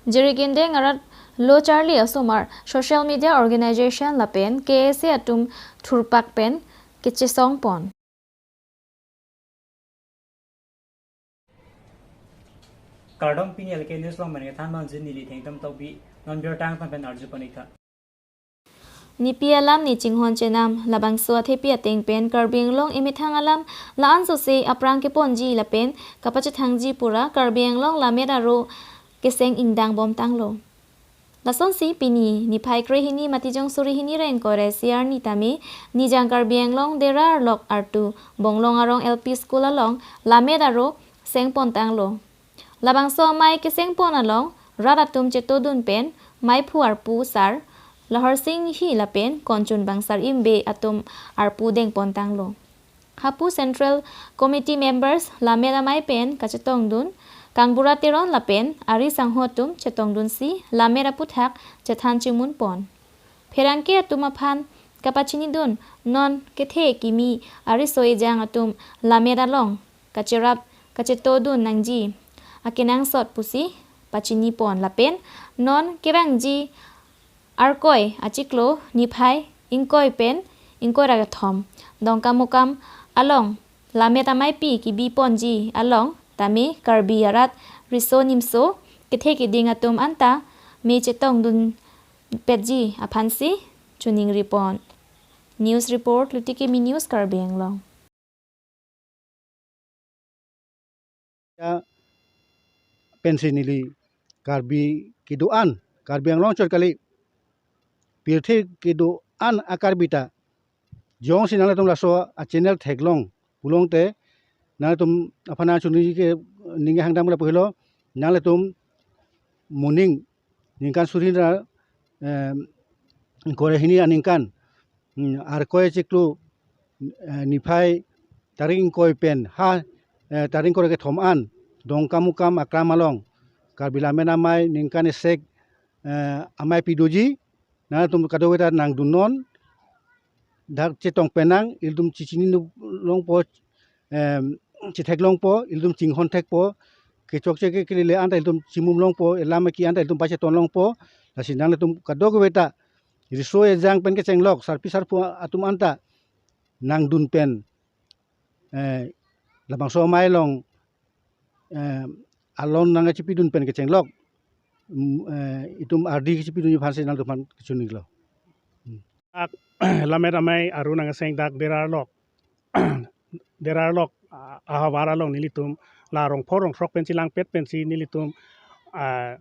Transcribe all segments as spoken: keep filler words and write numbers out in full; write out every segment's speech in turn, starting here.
Jirikindeng arat lo charli asomar social media organization lapen K S A atum thurpak pen kechesong pon. Kardom, pini L K News along pen kethan abang jin neli Thengtom Tokbi, non birta angtan pen arju pon-ik tha. Nipi alam ni chinghon chenam, labangso athepi ateng pen Karbi Anglong emethang alam la-an sose aphrang keponji lapen kapachethangji pura Karbi Anglong lammet aro keseng ingdang bom tanglo. Lasonsi pini niphai krehini Matijong suri hini ra ingkoi ra isi arni tame Nijang Karbi Anglong Dera Arlok Artu Bonglong Arong L P School along lammet aro seng pon tanglo. Labangso amei keseng pon along rat atum chetodun pen meiphu arpu sar Lahar Sing Inghi lapen Konchun Bangsar Imbe atum arpu deng pon tanglo. Hapu Central Committee members lammet amei pen kachetongdun Kangbura Teron lapen ari sangho atum chetongdunsi lammet aputhak chethan chimun pon. Pherangke atum aphan kapachinidun non kethe kimi ariso ejang atum lammet along kacherap kachetodun nangji akenangsot pusi pachini pon lapen non kevangji Arkoi achiklo niphai ingkoi pen ingkoi ra kethom Dongkamukam along lammet ameipi kebi ponji along tame Karbi arat riso nimso kethe keding atum anta me chetongdun petji aphansi choningri pon. News report, Lutikimi News, Karbi Anglong. Ya, pensi neli Karbi kedo-an, Karbi Anglong chot kali, pirthe kedo-an a-Karbi ta jongsi nanglitum laso a-channel theklong pulote, nanglitum aphan nangchoningri ke ning hangdam lapu helo, nanglitum moning ningkan suri ra, em, ingkoi ra hini aningkan, mm, Arkoi achiklo, eh, niphai tarik ingkoi pen ha, eh, tarik ingkoi ra kethom an Dongkamukam aklam along Karbi lammet amei ningkan isi, eh, ameipi doji, nanglitum kadokave ta nangdunnon, dak chetong penang, ilitum chechini longpo, em, chetheklongpo, ilitum chinghon thekpo, kechokche ke kelele anta ilitum chimum longpo, elam aki anta ilitum pacheton longpo, lasi nanglitum kadokave ta riso ejang pen kechenglok, sarpi sarpo atum anta nangdun pen, eh, labangso amei along, eh, alon nangchipidun pen kechenglok, mm, eh, itum ardi kechipidunji aphansi nanglitum aphan kechoninglo. Hmm. Ak, lammet amei aru nangkeseng dak Dera Arlok, Dera Arlok, ah, ahavar along nelitum la rongphor rongthrok pen chelangpet pensi nelitum, ah,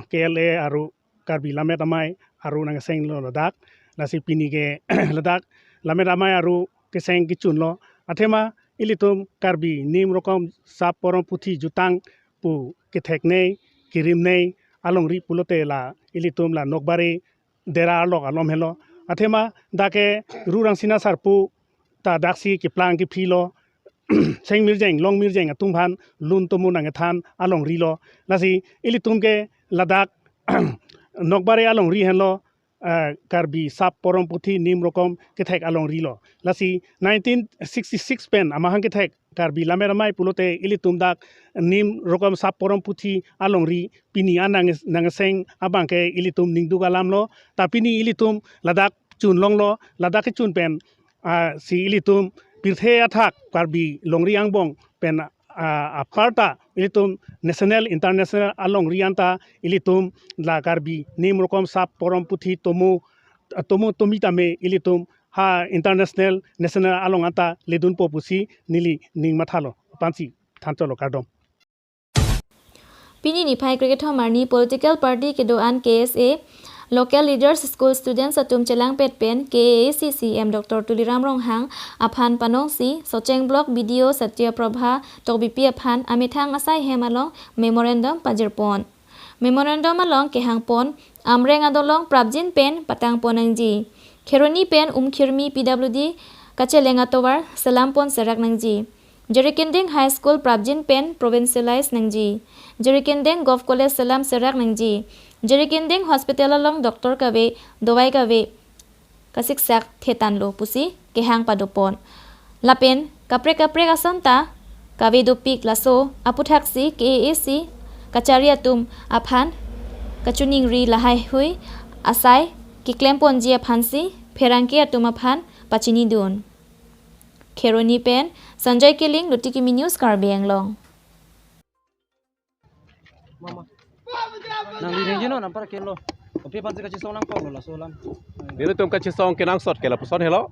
K L A aru Karbi lammet amei aru nangkesenglo ladak. Lasi pini ke ladak lammet amei aru keseng kechunlo. Athema ilitum Karbi nim rokom sap porom puthi jutang pu ketheknei, kerimnei alongri pulote la ilitum la Nokbari Dera Arlok alom helo. Athema dak ke Ru Rangsina sarpo ta daksi keplang kephilo. Seng mirjeng, long mirjeng atum aphan lun tomo nangkethan alongri lo. Lasi ilitum ke ladak Nokbari alongri henlo, eh, Karbi sap porom puthi nim rokom kethek alongri lo. Lasi nineteen sixty-six pen amahang kethek Karbi lammet amei pulote ilitum dak nim rokom sap porom puthi alongri pini an nang, nangkeseng abang ke ilitum ningduk alam lo. Ta pini ilitum ladak chunlonglo, ladak kechun pen, ah, si ilitum pirthe athak Karbi longri angbong pen, ah, aparta ilitum national, international alongri anta ilitum la Karbi nim rokom sap porom puthi tomo, tomo tomi tame ilitum ha international, national along anta ledunpo pusi neli ning mathalo. Aphansi thancholo, kardom. Pini niphai krekethom arni political party kedo-an K S A, local leaders, school students atum chelangpet pen K A A C C M Doctor Tuliram Ronghang aphan panongsi Socheng Block B D O Satya Prabha Tokbipi aphan amethang asai hem along memorandum pajirpon. Memorandum along kehangpon Amreng adolong prapjin pen patangpon nangji. Kheroni pen Umkhirmi P W D kacheleng atovar selampon serak nangji. Jirikindeng High School prapjin pen provincialize nangji. Jirikindeng Govt College selam serak nangji. Jirikindeng Hospital along doctor kave, dovai kave kasiksak thetanlo pusi kehang padopon. Lapen kaprek kaprek ason ta kave dopik, laso aputhak si K A A C kachari atum aphan Kachiningri lahaihui asai keklemponji aphansi pherangke atum aphan pachinidun. Kheroni pen Sanjay Killing, Luti Kimi News, Karbi Anglong. Mama. Nang di ringjino nampar kelo. Kopi aphansi kachisong nangkoklo laso alam. Nelitum kachisong kenangsot ke lapuson helo.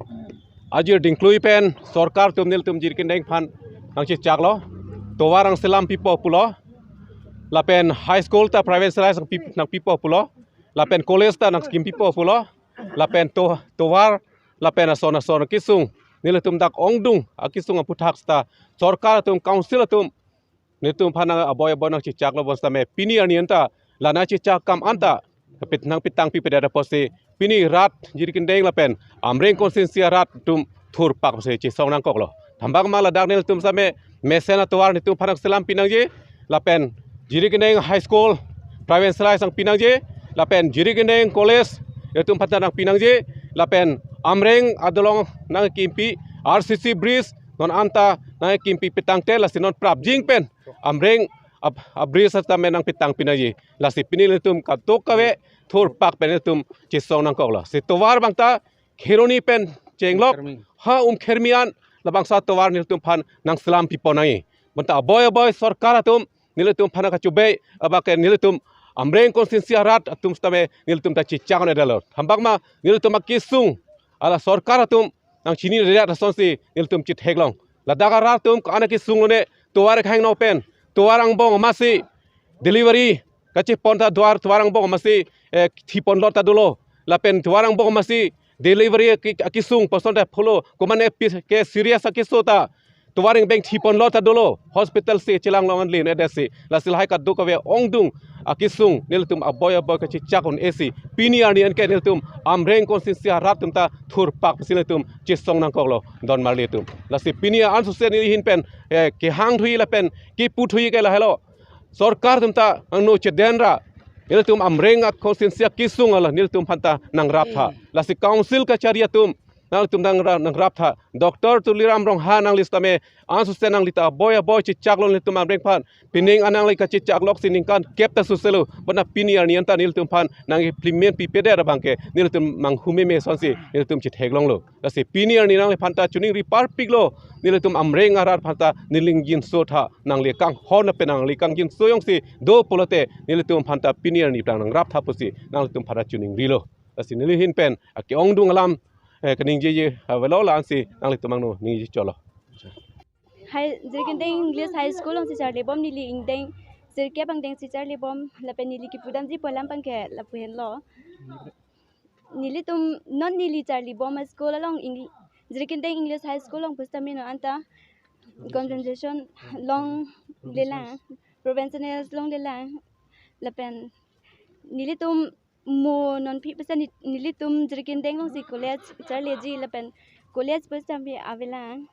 Ajir dingklui pen sorkar atum nelitum Jirikindeng aphan nangchechaklo. Tovar nangselam pipo pulo. Lapen high school ta private nangpi-, nangpipo pulo. Lapen college ta nangskim pipo pulo. Lapen to-, tovar lapen ason ason akesung, nelitum dak ongdung akesung aphuthak seta sorkar atum, council atum nelitum aphan nang aboi aboi nangchechaklo bonsitame pini arni anta la nangchechak akam anta kapit nangpetang pipedet apotsi pini rat Jirikindeng lapen Amreng constituency arat atum thurpak pusi chesong nangkoklo. Thambak ma ladak nelitum sitame mesen atovar nelitum aphan nangselam pinangji lapen Jirikindeng High School private sralai sang pinangji lapen Jirikindeng College nelitum aphan ta nangpinangji lapen Amreng adolong nangkimpi R C C bridge non anta nangkimpi petangte lasi non prapjin pen Amreng ab-, abridge sitame nangpetang pinangji. Lasi pini nelitum kadokave thurpak pen nelitum chesong nangkoklo. Si tovar abang ta Kheroni pen chenglok ha Umkhermi an labangso atovar nelitum aphan nangselam piponangji. Bonta aboi aboi sorkar atum nelitum aphan kachobei abang ke nelitum Amreng constituency arat atum sitame nelitum ta chechak un-edetlo. Thambak ma nelitum akesung hala sorkar atum nangchiniredet asonsi nelitum chetheklong. Ladak arat atum ko-an akesung lone tovar kehang no pen tovar angbong amatsi delivery kachepon ta tovar, tovar angbong amatsi, eh, thiponlo ta dolo. Lapen tovar angbong amatsi delivery aki-, akesung puson ta pholo. Komatne pi-, ke serious akeso ta tovar angbong thiponlo ta dolo. Hospital si chelang long an lin edesi. Lasi lahai kadokave ongdung akesung nelitum aboi aboi kachechak un-esi. Pini arni anke nelitum Amreng constituency arat atum ta thurpak pusi nelitum chesong nangkoklo don marli atum. Lasi pini ansose neli ahin pen, eh, kehangthui lapen kipu thui ke lahelo. Sorkar atum ta angno chedenra nelitum Amreng a constituency akesung hala nelitum aphan ta nangraptha. Lasi council kachari atum nangtum nangra-, nangraptha. Doctor Tuliram Ronghang nangli sitame ansose nangli ta aboi aboi chechaklo nelitum Amreng aphan. Pining an nangli kachechakloksi ningkan kep ta suselo. Bonta pini arni anta nelitum aphan nang implement pipedet abang ke nelitum manghume me asonsi nelitum chetheklonglo. Lasi pini arni nangliphan ta chiningri parpiklo, nelitum Amreng arat aphan ta neli kangjinso tha, nangli kanghon pen nangli kangjinso jongsi do pulote nelitum aphan ta pini arni aphrang nangraptha pusi nanglitum aphan ta chiningrilo. Lasi neli ahin pen ake-ongdung alam, eh, kaningjeje avelo, la-ansi nanglitum angno ningje cholo. Hai, Jirikindeng English High School alongsi charlibom, neli ingdeng sirkep angdengsi charlibom, lapen neli kipudamji pu alam abang ke lapu henlo. Nelitum non neli charlibom a school along Eng-, Jirikindeng English High School along pusitame non anta concentration longlelang, prevention longlelang, lapen nelitum mo non phi pasa ni-, nelitum Jirikindeng alongsi college charleji lapen college pusitame avelang.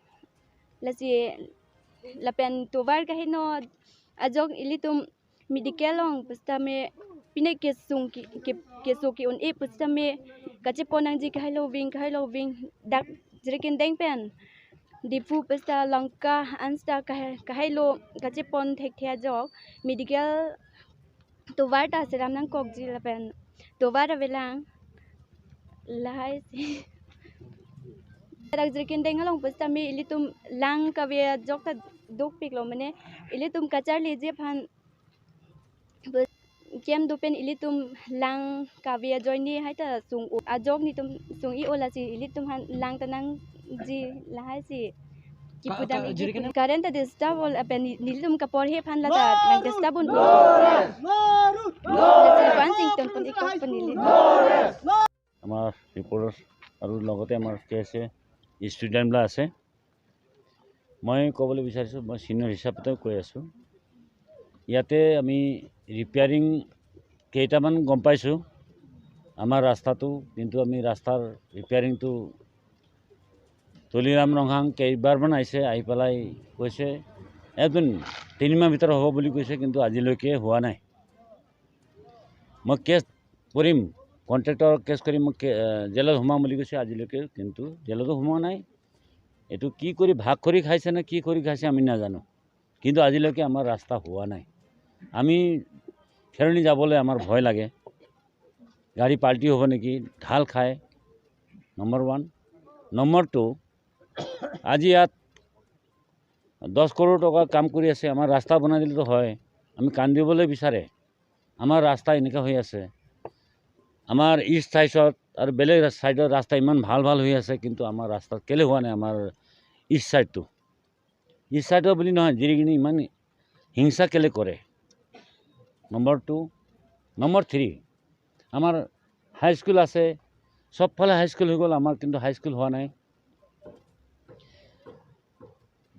Lasi lapen tovar kaheno ajok ilitum medical along pusitame pine kesung ke, ke, keso ke-un-e pusitame kachepon nangji kahailo ving, kahailo ving, dak Jirikindeng pen Diphu pusita Lanka an sita kahai-, kahailo kachepon thekthe ajok medical tovar ta selam nangkokji lapen tovar avelang, lahaisi. Dak Jirikindeng along pusitame ilitum lang kave ajok ta dopiklo, mane ilitum kacharliji aphan pu-, kem do pen ilitum lang kave ajoine hai ta sung-o, ajok netum sung-i-o, lasi ilitum aphan lang ta nangji, lahaisi. Ka-, kipudam ka-, iji Jirikindeng pun current ta disturb ol, apen ni-, nelitum kaporhe aphan la ta nang disturb un. Lasi pan sing ton pon ikot pon neli. আমাৰ ৰিপৰ্টাৰ আৰু লগতে আমাৰ কে এছ এ ষ্টুডেণ্টবিলাক আছে। মই ক'বলৈ বিচাৰিছোঁ, মই ছিনিয়ৰ হিচাপতে কৈ আছোঁ, ইয়াতে আমি ৰিপেয়াৰিং কেইটামান গম পাইছোঁ আমাৰ ৰাস্তাটো, কিন্তু আমি ৰাস্তাৰ ৰিপেয়াৰিংটো তুলিৰাম ৰংহাং কেইবাৰমান আহিছে, আহি পেলাই কৈছে, "এদিন তিনিমাহ ভিতৰত হ'ব" বুলি কৈছে, কিন্তু আজিলৈকে হোৱা নাই। মই কেছ কৰিম, কণ্ট্ৰেক্টৰক কেছ কৰিম, মই কে-, এ, জেলত সোমাম বুলি কৈছে আজিলৈকে, কিন্তু জেলতো সোমোৱা নাই। এইটো কি কৰি ভাগ কৰি খাইছে নে কি কৰি খাইছে আমি নাজানো, কিন্তু আজিলৈকে আমাৰ ৰাস্তা হোৱা নাই। আমি খেৰণি যাবলৈ আমাৰ ভয় লাগে। গাড়ী পাল্টি হ'ব নেকি, ঢাল খায়, নম্বৰ ওৱান। নম্বৰ টু, আজি ইয়াত দহ কৰোৰ টকা কাম কৰি আছে, আমাৰ ৰাস্তা বনাই দিলেতো হয়, আমি কান্দিবলৈ বিচাৰে। আমাৰ ৰাস্তা এনেকুৱা হৈ আছে, আমাৰ ইষ্ট চাইডত আৰু বেলেগ চাইডৰ ৰাস্তা ইমান ভাল ভাল হৈ আছে, কিন্তু আমাৰ ৰাস্তাত কেলে হোৱা নাই? আমাৰ ইষ্ট চাইডটো, ইষ্ট চাইডৰ বুলি নহয়, জিৰিকিনি ইমান হিংসা কেলে কৰে? Number two. নম্বৰ থ্ৰী, আমাৰ হাইস্কুল আছে, চবফালে হাইস্কুল হৈ গ'ল, আমাৰ কিন্তু হাইস্কুল হোৱা নাই।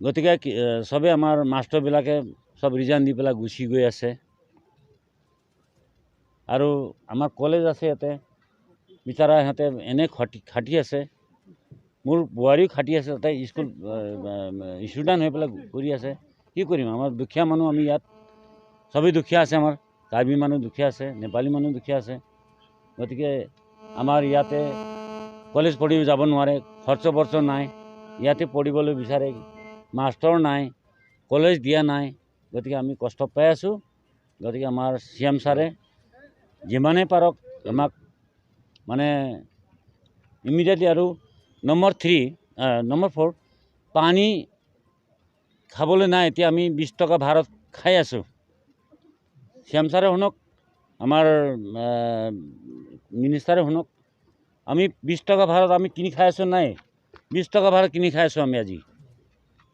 গতিকে কি, এ, চবে আমাৰ মাষ্টৰবিলাকে চব ৰিজাইন দি পেলাই গুচি গৈ আছে। আৰু আমাৰ কলেজ আছে ইয়াতে, বিচাৰা সিহঁতে এনে খাটি খাটি আছে। মোৰ বোৱাৰীও খাটি আছে, তাই স্কুল, এ, এ, ষ্টুডেণ্ট হৈ পেলাই কৰি আছে। কি কৰিম, আমাৰ দুখীয়া মানুহ, আমি ইয়াত চবেই দুখীয়া আছে, আমাৰ কাৰ্বি মানুহ দুখীয়া আছে, নেপালী মানুহ দুখীয়া আছে। গতিকে আমাৰ ইয়াতে কলেজ পঢ়িব যাব নোৱাৰে, খৰচ বৰ্চ নাই, ইয়াতে পঢ়িবলৈ বিচাৰে, মাষ্টৰ নাই, কলেজ দিয়া নাই। গতিকে আমি কষ্ট পাই আছোঁ। গতিকে আমাৰ চি এম ছাৰে যিমানে পাৰক আমাক, মানে, ইমিডিয়েটলি। আৰু নম্বৰ থ্ৰী, আহ, নম্বৰ ফ'ৰ, পানী খাবলৈ নাই। এতিয়া আমি বিশ টকা ভাড়াত খাই আছোঁ। চি এম ছাৰে শুনক, আমাৰ, আহ, মিনিষ্টাৰে শুনক, আমি বিশ টকা ভাড়াত আমি কিনি খাই আছোঁ নাই, বিশ টকা ভাড়াত কিনি খাই আছোঁ আমি আজি।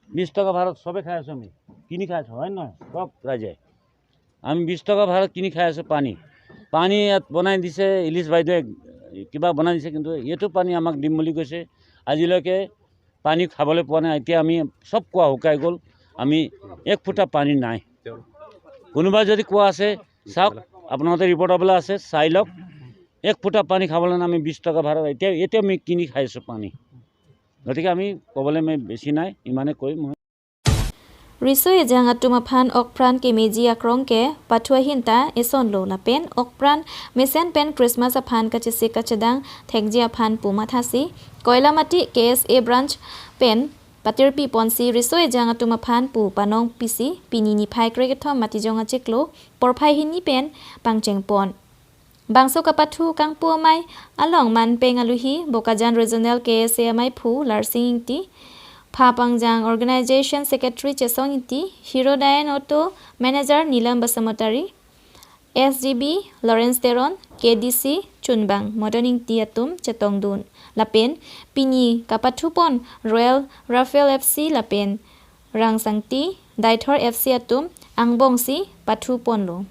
বিশ টকা ভাড়াত চবে খাই আছোঁ আমি, কিনি খাই আছোঁ, হয় নে নহয়? কওক ৰাইজে, আমি বিশ টকা ভাড়াত কিনি খাই আছোঁ পানী। পানী ইয়াত বনাই দিছে, ইলিচ বাইদেৱে কিবা বনাই দিছে, কিন্তু এইটো পানী আমাক দিম বুলি কৈছে। আজিলৈকে পানী খাবলৈ পোৱা নাই। এতিয়া আমি চব কুঁৱা শুকাই গ'ল, আমি এক ফুটা পানী নাই। কোনোবা যদি কুঁৱা আছে চাওক, আপোনালোকে ৰিপৰ্ট পাবলৈ আছে, চাই লওক। এক ফুটা পানী খাবলৈ নাই, আমি বিশ টকা ভাড়া, এতিয়া, এতিয়া আমি কিনি খাই আছোঁ পানী। গতিকে আমি ক'বলৈ আমি বেছি নাই, ইমানে কৈ মই Riso ejang atum aphan okpran kemeji akrong ke pathu ahin ta esonlo lapen okpran mesen pen Christmas aphan kachesik kachedang thekji aphan pu mathasi Koilamati K S A branch pen patirpi ponsi riso ejang atum aphan pu panong pisi pini niphai krekethom Matijong achiklo porphai hini pen pangcheng pon. Bangso kapathu kangpu amei along manpeng aluhi Bokajan Regional K S A amei phu Larsing Ingti, Pha Pangjang Organization Secretary Chesong Ingti, Hero Dayan Auto Manager Nilam Basumatary, S G B Lawrence Teron, K D C Chunbang Modon Ingti atum chetongdun. Lapen pini kapathu pon Royal Rifle F C lapen Rangsangti Daithor F C atum angbongsi pathu ponlo.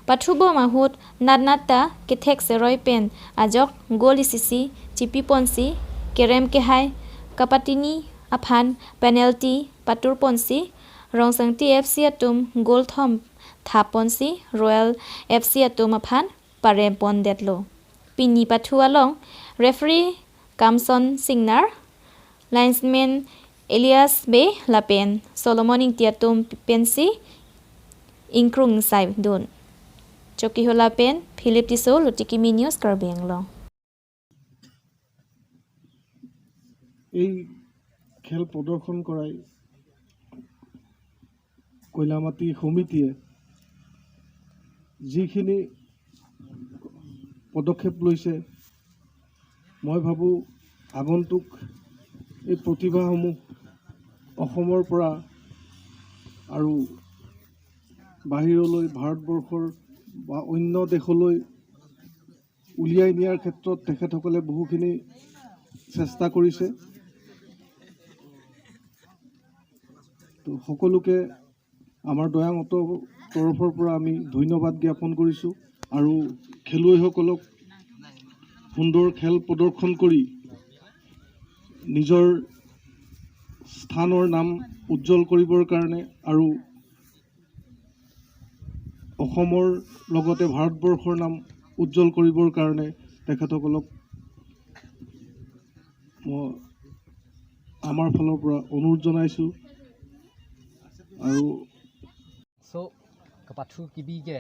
Pathu bom ahut natnat ta kethek seroi pen ajok goal isisi chipi ponsi kerem kehai kapatini aphan penalty patur ponsi Rangsangti F C atum goal thom thap ponsi Royal F C atum aphan parem pondetlo. Pini pathu along referee Kamson Singnar, linesman Elias Bey lapen Solomon Ingti atum pensi ingkrung ingsaidun. Chokihola pen Philip Tisso, Lutikimi News, Karbi Anglong. এই খেল প্ৰদৰ্শন কৰাই কৈলামাটি সমিতিয়ে যিখিনি পদক্ষেপ লৈছে, মই ভাবোঁ আগন্তুক এই প্ৰতিভাসমূহ অসমৰ পৰা আৰু বাহিৰলৈ, ভাৰতবৰ্ষৰ বা অন্য দেশলৈ উলিয়াই নিয়াৰ ক্ষেত্ৰত তেখেতসকলে বহুখিনি চেষ্টা কৰিছে। তো সকলোকে আমাৰ দয়াং অট' তৰফৰ পৰা আমি ধন্যবাদ জ্ঞাপন কৰিছোঁ আৰু খেলুৱৈসকলক সুন্দৰ খেল প্ৰদৰ্শন কৰি নিজৰ স্থানৰ নাম উজ্জ্বল কৰিবৰ কাৰণে আৰু অসমৰ লগতে ভাৰতবৰ্ষৰ নাম উজ্জ্বল কৰিবৰ কাৰণে তেখেতসকলক মই আমাৰ ফালৰ পৰা অনুৰোধ জনাইছোঁ। আৰু So, kapathu kebi ke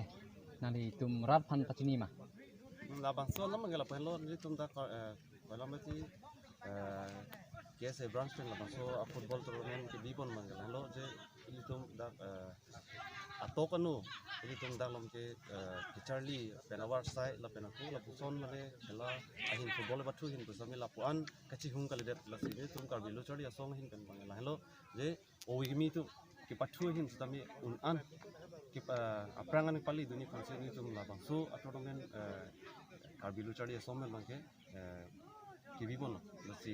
nanglitum rat aphan pachini ma? Labangso alam ke lapen lo nelitum dak, eh, Koilamati, eh, K S A branch pen labangso a football tournament kebi pon abang ke lahenlo je nelitum dak, eh, Tok anu, ilitum dak along ke, eh, kacharli pen avarsai lapen ako lapuson mane hela ahin football pathu ahin pusitame lapu-an kachihung kalidet, lasi nelitum Karbi Lo Charli Asong ahin pen abang lahelo je ove kimi atum kepathu ahin sitame un-an kep-, eh, aphrang an pali dunji aphansi nelitum labangso a-tournament, eh, Karbi Lo Charli Asong pen abang ke, eh, kebi ponlo. Lasi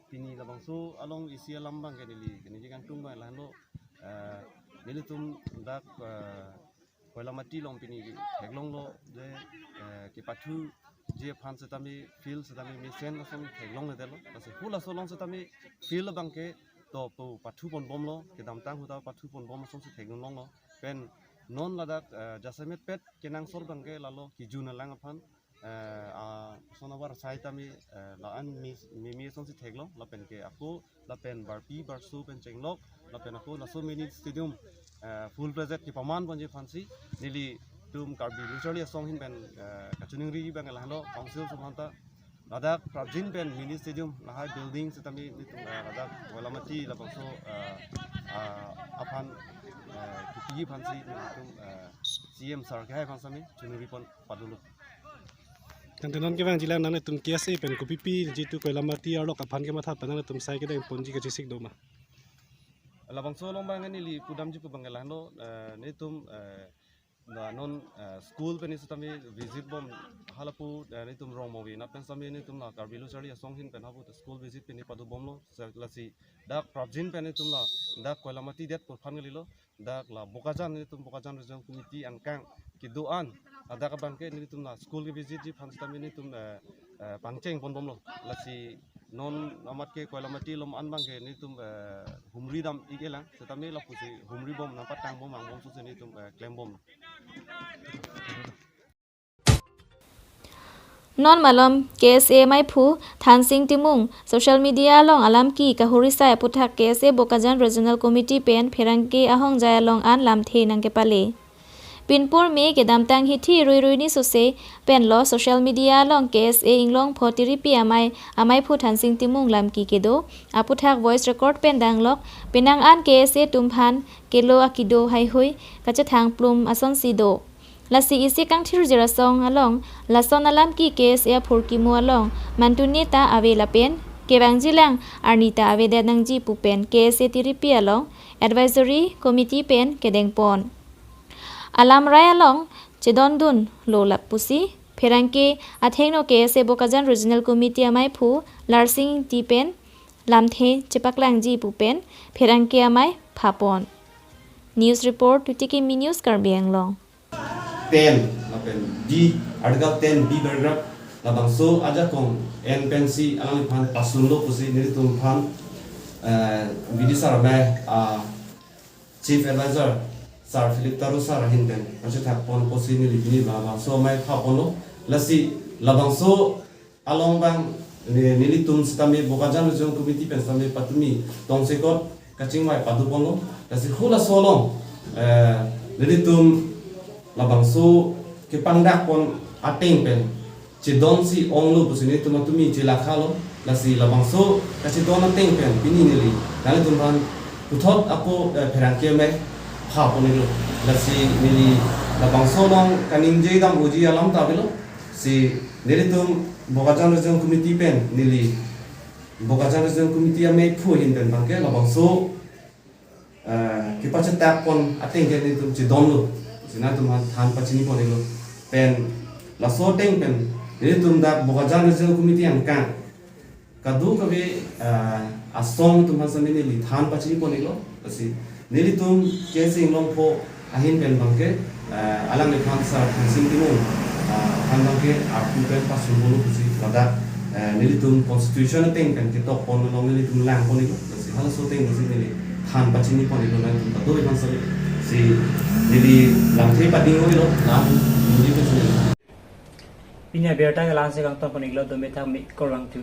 pini labangso along isi alam abang ke neli, neli kangtung abang lahelo, eh, nelitum dak, eh, Koilamati along pini theklonglo je, eh, kepathuji aphan sitame field sitame mesen ason theklongledetlo. Lasi halaso along sitame field abang ke to pu pathu ponbomlo, kedamtang ahut ta pathu ponbom asonsi theklonglo. Pen non ladak, eh, jasemet pet kenangsot abang ke lalo kejun alang aphan, eh, ason avarsai tame, eh, la-an mi, mi, mi asonsi theklong, lapen ke ako, lapen barpi, barso pen chenglok, lapen ako laso mini stadium, eh, full present kepaman ponji aphansi, nelitum Karbi Lo Charli Asong ahin pen, eh, kachiningri abang lahelo, council atum aphanta, ladak prapjin pen mini stadium, lahai building sitame nelitum, eh, ladak Koilamati labangso, eh, eh, aphan, eh, kepiji aphansi nelitum, eh, C M sir kehai aphan sitame chiningri pon padolo. Tangte non kevangjilang nangtum K S A pen kopipi jitu Koilamati arlok aphan kematha pen nangtum sai kedeng ponji kachesik doma? Labangso along abang neli pudamji pu abang lahelo, eh, nelitum, eh, la non, eh, school pen sitame visit bom halapu, eh, nelitum Rongmongve anat pen sitame nelitum la Karbi Lo Charli Asong ahin pen hapu school visit pen padobomlo, sa-, lasi dak prapjin pen nelitum ladak Koilamati det purphan kalilo, dak la Bokajan, nelitum Bokajan Regional Committee angkang kedo-an, ladak abang ke nelitum la school kevisitji aphan sitame nelitum, eh, eh, pangcheng ponbomlo. Lasi non amat ke Koilamati along an abang ke nelitum, eh, humri dam-ik-elang, sitame lapusi humri bom nangpatang bom angbong pusi nelitum, eh, klembom. Non malom K S A amaiphu Thansing Timung social media along alam ke kahuri sai aputhak K S A Bokajan Regional Committee pen pherangke ahongjai along an lamthe nangkepale. Pinpur me kedamtang hithi ruirui ni sose penlo social media along K S A Inglongpho Tiripi amei, amaiphu Thansing Timung lam ke kedo aputhak voice record pen danglok, penang an K S A atum aphan kelo akido haihui kachethang plum asonsi do. Lasi isi kangthir jirasong along lason alam ke K S A aphurkimo along mantune ta ave lapen kevangjilang arni ta avedet nangji pu pen K S A Tiripi along advisory committee pen kedengpon. Alamrai along chedondunlo lapusi pherangke athengno K S A Bokajan Regional Committee amaiphu Larsing Ingti pen lamthe chepaklangji pu pen pherangke amei phapon. News report, Tuti Kimi News, Karbi Anglong. Ten, lapen B, Article ten B paragraph, labangso ajakong N pensi alangliphan pasunlo pusi nelitum aphan, eh, B D sir amei, ah, Chief Advisor Sir Philip Taro sir ahin pen pachethak pon pusi neli pini labangso amei phaponlo. Lasi labangso along abang ne-, nelitum sitame Bokajan Regional Committee pen sitame patumi tongsekot kachingvai padoponlo. Lasi halaso along, eh, nelitum labangso kepangdak pon ateng pen chedonsi onglo pusi nelitum patumi chelakhalo. Lasi labangso kachedon ateng pen pini neli nanglitum aphan puthot ako, eh, pherangke amei phapon-iklo. Lasi neli labangso along kaningje dam-oji alam ta avelo. Si nelitum Bokajan Regional Committee pen neli Bokajan Regional Committee ameiphu ahin pen abang ke labangso, eh, kepachethak pon ateng ke nelitum chedonlo. Si nangtum aphan than pachini pon-iklo. Pen laso ateng pen nelitum dak Bokajan Regional Committee angkang kadokave, eh, asong atum aphan sitame neli than pachini pon-iklo. Lasi nelitum K S A Inglongpho ahin pen abang ke, eh, alangliphan Sir Thansing Timung, eh, aphan abang ke arpu pen pasunbomlo pusi ladak, eh, nelitum constitution ateng pen ketok pon along nelitum lang pon-iklo. Lasi halaso ateng pusi neli than pachini pon-iklo nangtum kadokave aphan sitame. Si neli lamthe pading-o-iklo, lam neli pusi neli. Pini abirta ke la-ansi kangton pon-iklo, dome thang mi korang tu.